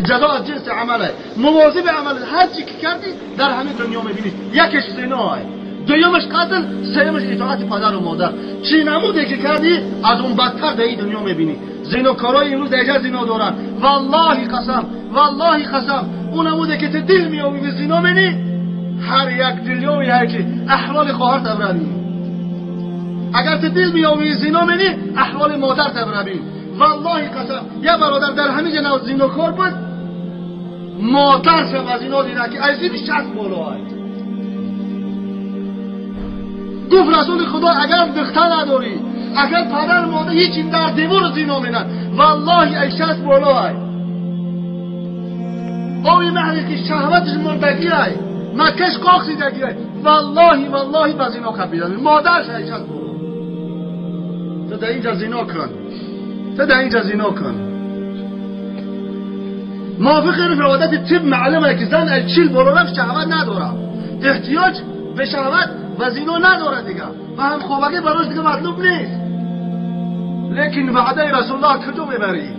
جزا از جنس عمله، مواظب عمل، هر چی که کردی در همین دنیا میبینی. یکیش زنا، دویمش قتل، سیمش اطاعت پدر و مادر. چی نموده که کردی از اون بدتر در این دنیا میبینی. زیناکارای امروز دیگه زینا دارن، والله قسم، والله قسم، اون نموده که تو دل میابی به زینا منی، هر یک دلیومی هر که احوال خواهر تبربی. اگر تو دل میابی زینا منی، احوال مادر تبربی. والله قسم یه برادر در همین جنو زیناکار بود، مادر شب از اینا دیده که از این 60 بالا. گفت رسول خدا اگر دختر نداری، اگر پدر مادر هیچی در دیوار زینا مینن، والله ای 60 بالا. ای آوی محلی که شهوتش مردگی ای، مکش قاقسیدگی ای، والله والله به زینا خبیدن مادرش ای 60 بالا. تو در اینجا زینا کن، تو در اینجا زینا کن. موافق عادت طب معلومه که زن ای 40 بالا رفت شهوت نداره، احتیاج به شهوت و زینا نداره دیگه، و هم خوابگی براش دیگه مطلوب نیست. لیکن وعده رسول الله کجا میبری؟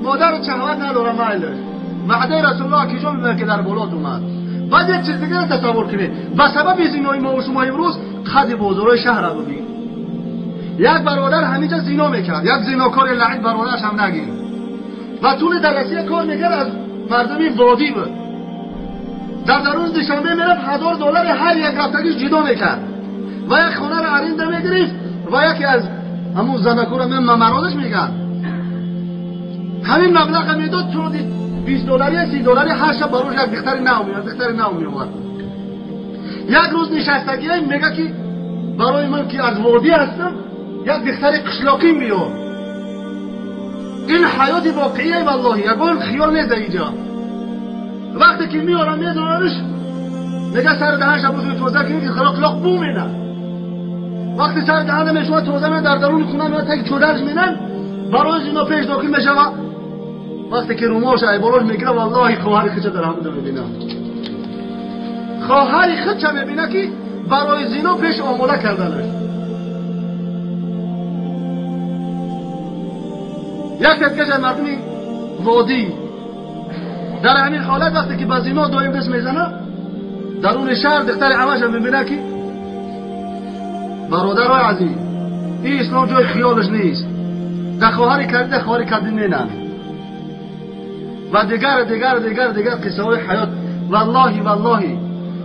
مادر شهوت نداره مایلش، وعده رسول الله کجا میبری که در بالات اومد؟ بعد یک چیز دیگه تصور کنید، به سبب زینای ما و شما امروز قد بازارهای شهر رو ببین. یک برادر همینجا زینا میکرد، یک زیناکار لعین برادرش هم نگیر، و طول درسیه کار میکرد، از مردمی وادی بود. در درون دوشنبه میرفت $1000 هر یک رفتگیش جدا میکرد و یک خانه رو ارینده میگرفت و یکی از همون زنکو رو من ممرادش میکرد، همین مبلغ میداد، تو $20 $30 هر شب باروش یک دختر نو میاد، دختر نو میومد. یک روز نشستگی میگه که برای من که از وادی هستم یک دختر قشلاقی میاد. این حیات واقعیه والله، یگان خیال نیست اینجا. وقتی که میارم میدونمش، میگه سر دهنش بوز توزه کنید که خلاق بو مینه. وقتی سر دهن شما توزه می‌نه، در درون خونه میاد تک چودرش مینن، برای اینا پیش داخل میشه. وقتی که روماش ایبالاش میگیره، والله خواهر خودش در همونجا میبینه، خواهر خودش میبینه که برای زینا پیش آماده کردنش. یک تکش مردمی وادی در همین حالت وقتی که به زینا دایم دست میزنه، درون شهر دختر عمش هم میبینه که برادرای عزیز این اسلام جای خیالش نیست، در خواهری کرده، در خواهری کرده نینن و دیگر دیگر دیگر دیگر قصه های حیات. والله والله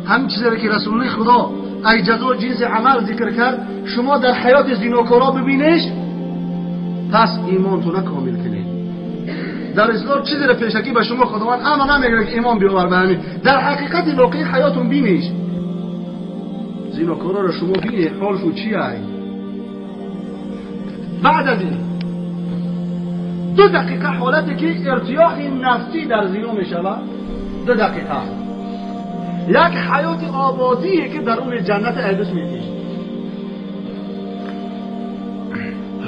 همین چیزی که رسول خدا ای جزا جنس عمل ذکر کرد، شما در حیات زیناکارا ببینیش، پس ایمانتون کامل کنید. در اسلام چیزی را پیشکی به شما خداوند اما نمیگه که ایمان بیاور به همین، در حقیقت واقعی حیاتون بینیش. زیناکارا را شما بینید حالشون چیه. بعد از این 2 دقیقه حالتی که ارتیاح نفسی در زینا میشود، 2 دقیقه یک حیات آبادیه که درون جنت عدس میدیش.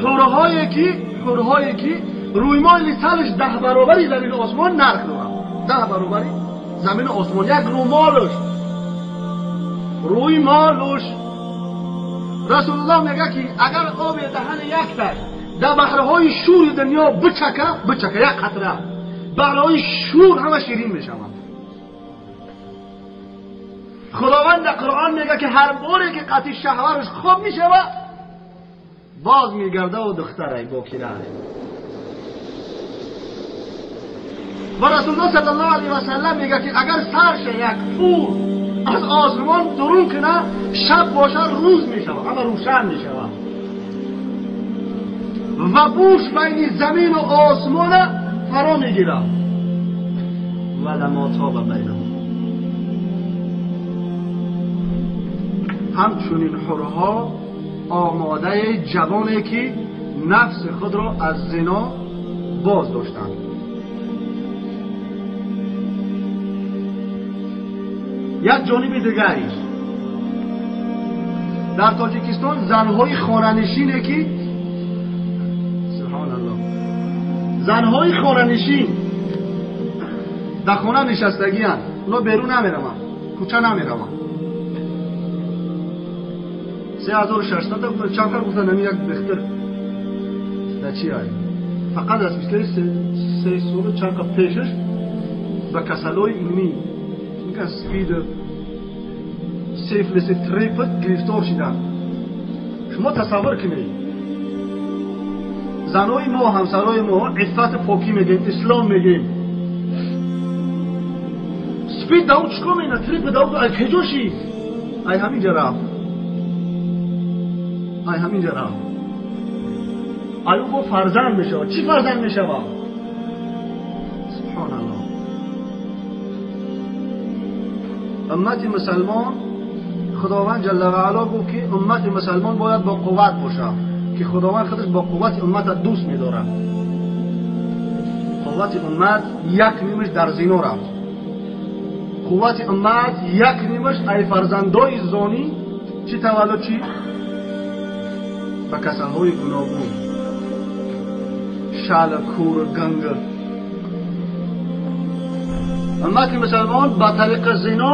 حورهایی که رویمال سرش 10 برابری زمین آسمان نرخ دارد، 10 برابری زمین آسمان، یک رومالش، رویمالش. رسول الله میگه که اگر آب دهن یک تک در بحرهای شور دنیا بچکه یک قطره، بحرهای شور همه شیرین میشوند. خداوند در قرآن میگه که هر باری که قطعی شهوتش خوب میشود، باز میگرده و دختره باکیره. و رسول الله صلی الله علیه و سلم میگه که اگر سرش یک پور از آسمان درون کنه، شب باشه روز میشود، اما روشن میشود و بوش بین زمین و آسمان فرا میگیره. و لما تاب بینهم. همچنین حورها آماده جوانی که نفس خود را از زنا باز داشتند. یک جانب دیگریش در تاجیکستان زنهای خانه‌نشینه که سبحان الله، زنهای خانه‌نشین در خانه نشستگی هستند، اونا بیرون نمیروند، کوچه نمیروند. 3600 تا چند کار گفتن نمی یک بختر در چی آی فقط از بیشتری 3 сол чанд қа пешаш ба касалои илмӣ мегӯянд спид, сифилис, трипт гирифтор шиданд. Шумо тасаввур кунед, занои мо, ҳамсарои мо иффати покӣ мегӯем, ислом мегӯем, спид дауд чикор мекунад? Трип дауд ай куҷо шид? Ай ҳаминҷа рафт, ай ҳаминҷа рафт. Ай ӯ бо фарзанд мешавад. Чӣ фарзанд мешавад? Субҳоналлоҳ. Уммати мусалмон, Худованд ҷалла ва ало гуфт ки уммати мусалмон бояд бо қувват бошад, ки Худованд худаш бо қуввати уммата дӯст медорад. Қуввати уммат як нимаш дар зино рафт. Қуввати уммат як нимаш ай фарзандои зонӣ чӣ таваллуд чӣ ба касалҳои гуногун, шал, кур, ганг. Уммати мусалмон ба тариқи зино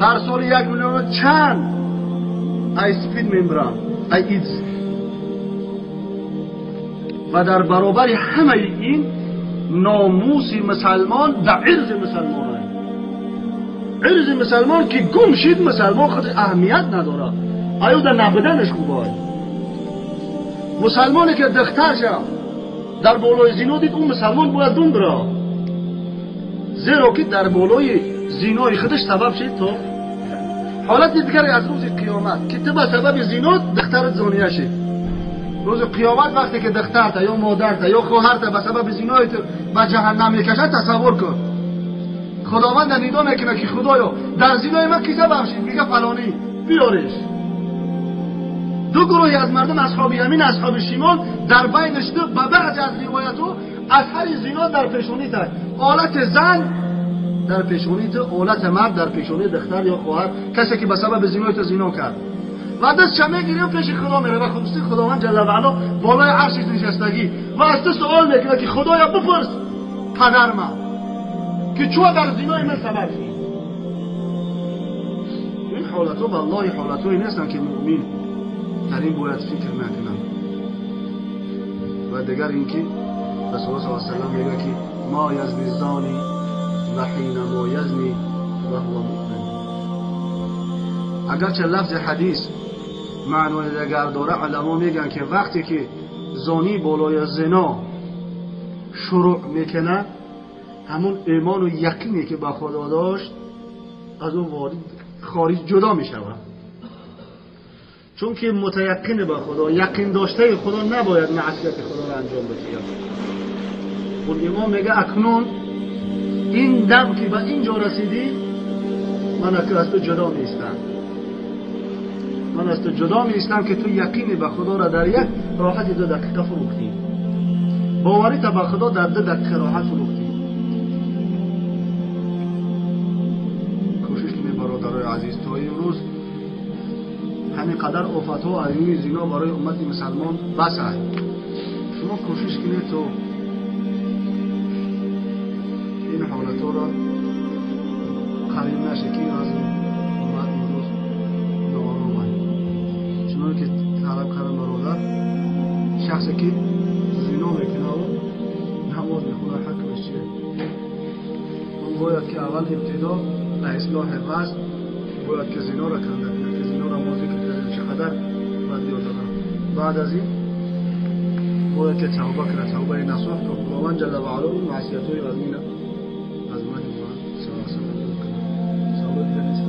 ҳар сол 1 миллиону чанд ай спид мемиранд, ай ИДС. Ва дар баробари ҳамаи ин номуси мусалмон да ирзи мусалмон аст. Ирзи мусалмон ки гум шид, мусалмон худ аҳамият надорад, аю дар набуданаш хуб аст. Мусалмоне ки духтарша дар болои зино дид, ӯ мусалмон бояд дун бира, зеро ки дар болои зинои худаш сабаб шид то ҳолати дигаре аз рӯзи қиёмат ки ту ба сабаби зино духтарат зония шид. Рӯзи қиёмат вақте ки духтарта ё модарта ё хоҳарта ба сабаби зинои ту ба ҷаҳаннам мекашад, тасаввур кун, Худованд нидо мекунад ки Худоё, дар зинои ман ки сабаб шид? Мига фалонӣ, биёреш. Ду гурӯҳи аз мардум, асҳоби ямин, асҳоби шимол, дар байнаш ду ба баъзе аз ривоятҳо асари зино дар пешонӣ та, олати зан дар пешонӣ ту, олати мард дар пешонии духтар ё хоҳар, касе ки ба сабаби зинои ту зино кард. Ва дастша мегирем, пеши Худо мерава. Хусуси Худованд ҷалла ва ало болои арши нишастагӣ ва аз ту суол мекунад ки Худоя, бипурс падарма ки чӯ дар зинои ман сабаб шуд. Ин ҳолатҳо валлоҳи ҳолатҳое нестанд ки муъмин дар ин бояд фикр накунад. Ва дигар ин ки Расулуллоҳ саллаллоҳу алайҳи васаллам мегӯяд ки ма язни зани ва ҳина ма язни ва ҳува муъмин. Агарча лафзи ҳадис маънои дигар дора, уламо мегӯянд ки вақте ки зонӣ болои зино шурӯъ мекунад, ҳамон имону яқине ки ба Худо дошт аз он ворид хориҷ ҷудо мешавад. Чунки мутаяққин ба Худо, яқин доштаи Худо набояд маъсияти Худоро анҷом бидиҳад. Он имом мегӯяд акнун ин дам ки ба ин ҷо расидӣ, ман аз ту ҷудо меистам, ман аз ту ҷудо меистам ки ту яқини ба Худоро дар як роҳати 2 дақиқа фурӯхтӣ, боварита ба Худо дар 2 дақиқа роҳат фурӯхтӣ. Кӯшиш кунед бародарои азиз, то имрӯз ҳамин қадар офатҳо аз рӯи зино барои уммати мусалмон бас аст. Шумо кӯшиш кунед то ин ҳолатҳоро қариб наше ки аз уммат имрӯз ноором аст. Чуноне ки талаб кардам бародар, шахсе ки зино мекунад намоз мехонад, ҳукмаш чист? Он бояд ки аввал ибтидо ба ислоҳи вазъ бояд ки зиноро канда кунад, ки зиноро мо зикр кардем чӣ қадар бадиё дорад. Баъд аз ин бояд ки тавба кунад, тавбаи насӯҳ, то Худованд ҷалла ва ало ин маъсиятҳои вазмина аз мани Муҳаммад саллаллоҳу алайҳи васаллам дур кунад. Савол дигар нест?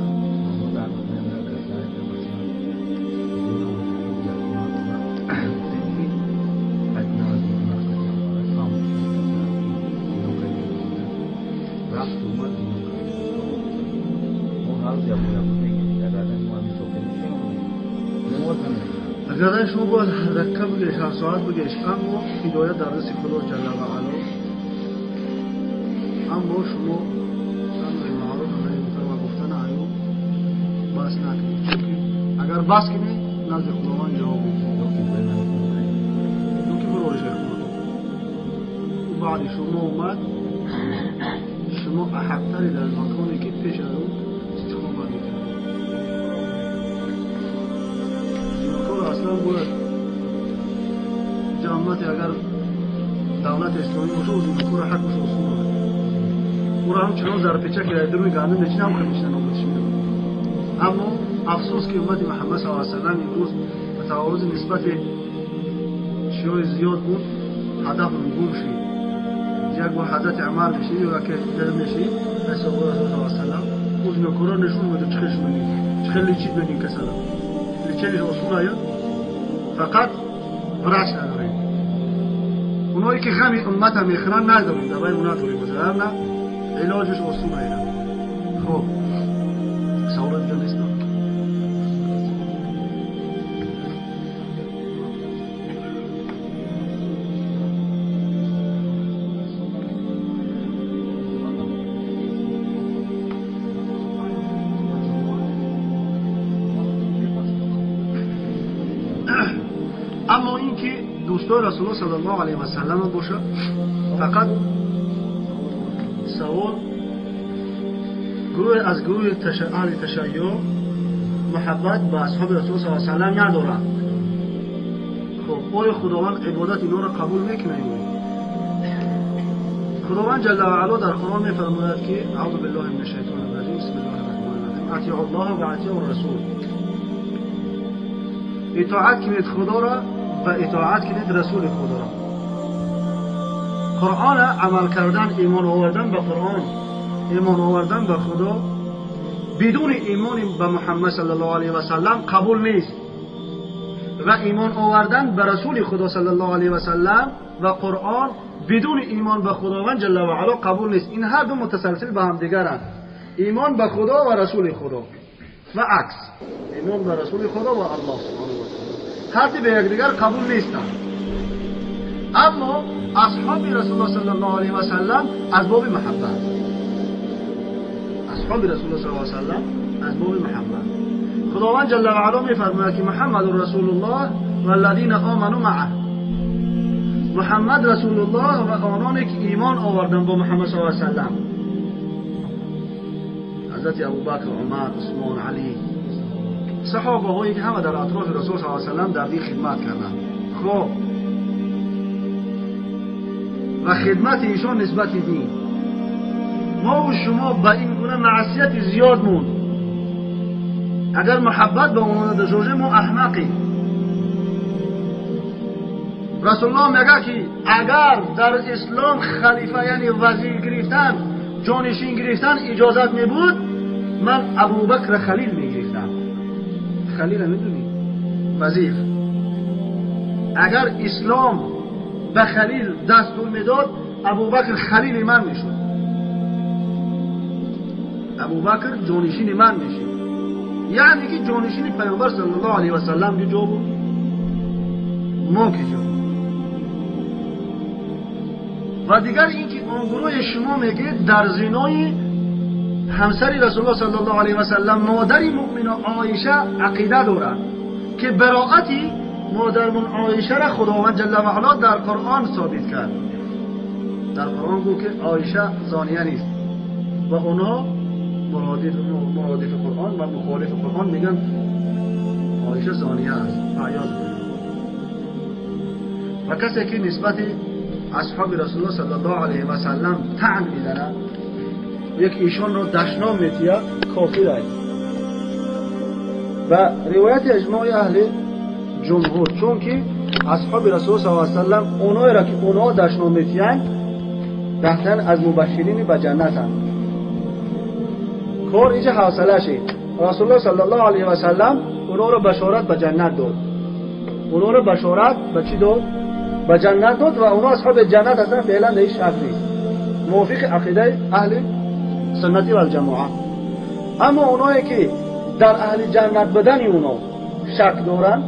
Агар шумо бояд ҳар дақиқа бигиреш, ҳар соат бигиреш, аммо ҳидоят дар дасти Худо ҷалла ва ало. Аммо шумо амри маъруф ва наҳи мункар ва гуфтани айб бас накунед, чунки агар бас кунед назди Худованд ҷавоб медиҳед. Ёки бирори шайхона ӯ баъди шумо омад, шумо аҳақтаре дар маконе ки пеш аз ӯ истиқомат мекунед. Зинокор аслан бояд ҷамъати агар давлати исломӣ боша, зинокора ҳукмаш осон аст. Ӯро ҳамчунон зарпеча ки дар дуруни гандум мечинам, ҳам мечинам нобудш мекунад. Аммо афсӯс ки уммати Муҳаммад саллаллоҳу алайҳи васаллам имрӯз ба таворузи нисбати чиҳои зиёд буд, ҳадафмон гум шид. Як бор ҳазрати Умар мешид ё яке дигар мешид, расулуллоҳ саллаллоҳу алайҳи васаллам ӯ зинокорро нишон медод, чӣ хел шуд, чӣ хел лечить медин касала. Лечение осон аст, фақат врач надорем. Онҳое ки ғами уммата мехӯранд надорем, даваи ӯ надорем, масалан на илоҷаш осон аст. Хуб, савол дигар нест? Аммо ин ки дӯстои Расулуллоҳ саллаллоҳу алайҳи васаллам бошад, фақат савол гурӯҳе аз гурӯҳи аҳли ташайюъ муҳаббат ба асҳоби Расул саллаллоҳу алайҳи васаллам надоранд. Хуб, оё Худованд ибодат инҳоро қабул мекунад ё не? Худованд ҷалла ва ало дар Қуръон мефармояд ки аъузу биллаҳи минаш шайтонир раҷим, бисмиллаҳир раҳмонир раҳим, атиъу ллоҳа ва атиъу расул. Итоат кунед Худоро ва итоат кунед Расули Худоро. Қуръон амал кардан, имон овардан ба Қуръон, имон овардан ба Худо бидуни имон ба Муҳаммад саллаллоҳу алайҳи васаллам қабул нест ва имон овардан ба Расули Худо саллаллоҳу алайҳи васаллам ва Қуръон бидуни имон ба Худованд ҷалла ва ало қабул нест. Ин ҳар ду мутасалсил ба ҳамдигаранд. Имон ба Худо ва Расули Худо ва акс, имон ба Расули Худо ва Аллоҳ субҳонаҳу ва таъоло ҳар ду ба якдигар қабул нестанд. Аммо асҳоби Расулуллоҳ саллаллоҳу алайҳи васаллам аз боби муҳаббат, асҳоби Расулуллоҳ саллаллоҳу алайҳи васаллам аз боби муҳаббат. Худованд ҷалла ва ало мефармояд ки Муҳаммадун расулуллоҳ валлазина оману маъаҳ. Муҳаммад расулуллоҳ ва ононе ки имон оварданд бо Муҳаммад саллаллоҳу алайҳи васаллам, ҳазрати Абубакр, Умар, Усмон, Алӣ, саҳобаҳое ки ҳама дар атрофи Расул саллаллоҳу алайҳи васаллам дар дин хидмат карданд. Хуб, ва хидмати ишон нисбати дин мо ва шумо ба ин гуна маъсияти зиёд монд. Агар муҳаббат ба онҳо надошта бошем, мо аҳмақем. Расулуллоҳ мегӯяд ки агар дар ислом халифа, яъне вазир гирифтан, ҷонишин гирифтан иҷозат мебуд, ман Абубакр халил мегирифтам. Халил медонӣ? Вазир. Агар ислом ба халил дастур медод, Абубакр халили ман мешуд. Абубакр ҷонишини ман мешуд. Яъне ки ҷонишини Паёмбар саллаллоҳу алайҳи васаллам ки ҷо буд, мо ки ҷо. Ва дигар ин ки он гурӯҳи шумо мегӯед дар зинои ҳамсари Расулуллоҳ саллаллоҳу алайҳи васаллам модари муъмина Оиша ақида дорад ки бароати модармон Оишаро Худованд ҷалла ва ало дар Қуръон собит кард. Дар Қуръон гуфт ки Оиша зония нест ва онҳо مرادف قرآن و مخالف قرآن میگن عایشه زانیه است. فعیاذ بالله. و کسی که نسبت اصحاب رسول الله صلی الله علیه و سلم طعن میزنه، یک ایشان را دشنام میتیه، کافر است. و روایت اجماع اهل جمهور، چون که اصحاب رسول صلی الله علیه و سلم اونایی را که اونها دشنام میتیند رفتن از مبشرین به جنت هستند. کار اینجا حوصله شد. رسول الله صلی الله علیه و سلم اونا را بشارت به جنت داد. اونا را بشارت به چی داد؟ به جنت داد و اونا اصحاب جنت هستن. فعلا در هیچ شک نیست، موافق عقیده اهل سنتی و الجماعه. اما اونایی که در اهل جنت بدن اونا شک دارن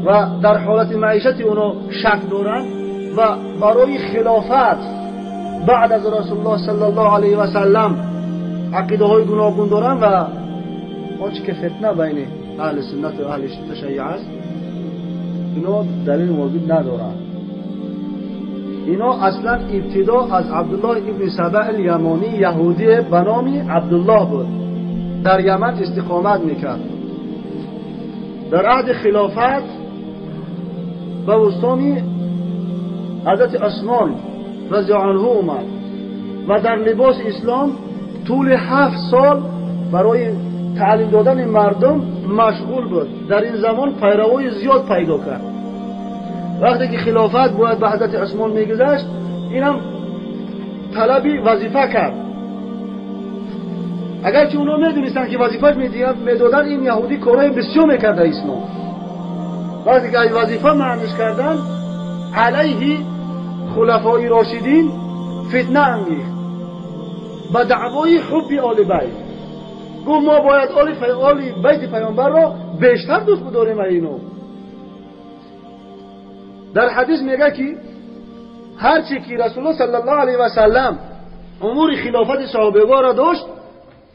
و در حالت معیشت اونا شک دارن و برای خلافت بعد از رسول الله صلی الله علیه و سلم عقیده های گوناگون دارن و آنچه که فتنه بین اهل سنت و اهل تشیع است، اینا دلیل موجود ندارن. اینا اصلا ابتدا از عبدالله ابن سبع الیمانی، یهودی به نام عبدالله بود، در یمن استقامت میکرد. در عهد خلافت به وسطامی حضرت عثمان رضی عنه اومد و در لباس اسلام طول 7 سال برای تعلیم دادن مردم مشغول بود. در این زمان پیروای زیاد پیدا کرد. وقتی که خلافت باید به حضرت عثمان میگذشت، اینم طلبی وظیفه کرد. اگرچه اونا میدونستن که وظیفه میدادن، این یهودی کارهای بسیار میکرد در اسلام. وقتی که وظیفه معنیش کردن، علیه خلفای راشدین فتنه انگیخت با دعوای حب آل بیت. گفت ما باید آل بیت پیامبر را بیشتر دوست بداریم. اینو در حدیث میگه که هرچی که رسول الله صلی الله علیه و سلم امور خلافت صحابه را داشت،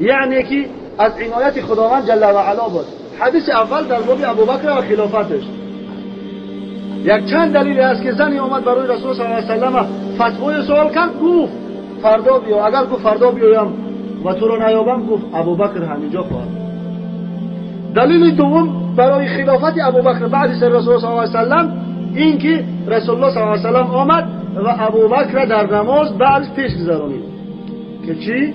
یعنی که از عنایت خداوند جل و علا بود. حدیث اول در باب ابوبکر و خلافتش. یک چند دلیل است که زنی آمد برای رسول صلی الله علیه و سلم فتوای سوال کرد، گفت فردا بیا. اگر گفت فردا بیایم و تو رو نیابم، گفت ابوبکر همینجا خواهد. دلیل دوم برای خلافت ابوبکر بعد از رسول صلی الله علیه و سلم این که رسول الله صلی الله علیه و سلم آمد و ابوبکر در نماز بعد پیش گذرانید که چی؟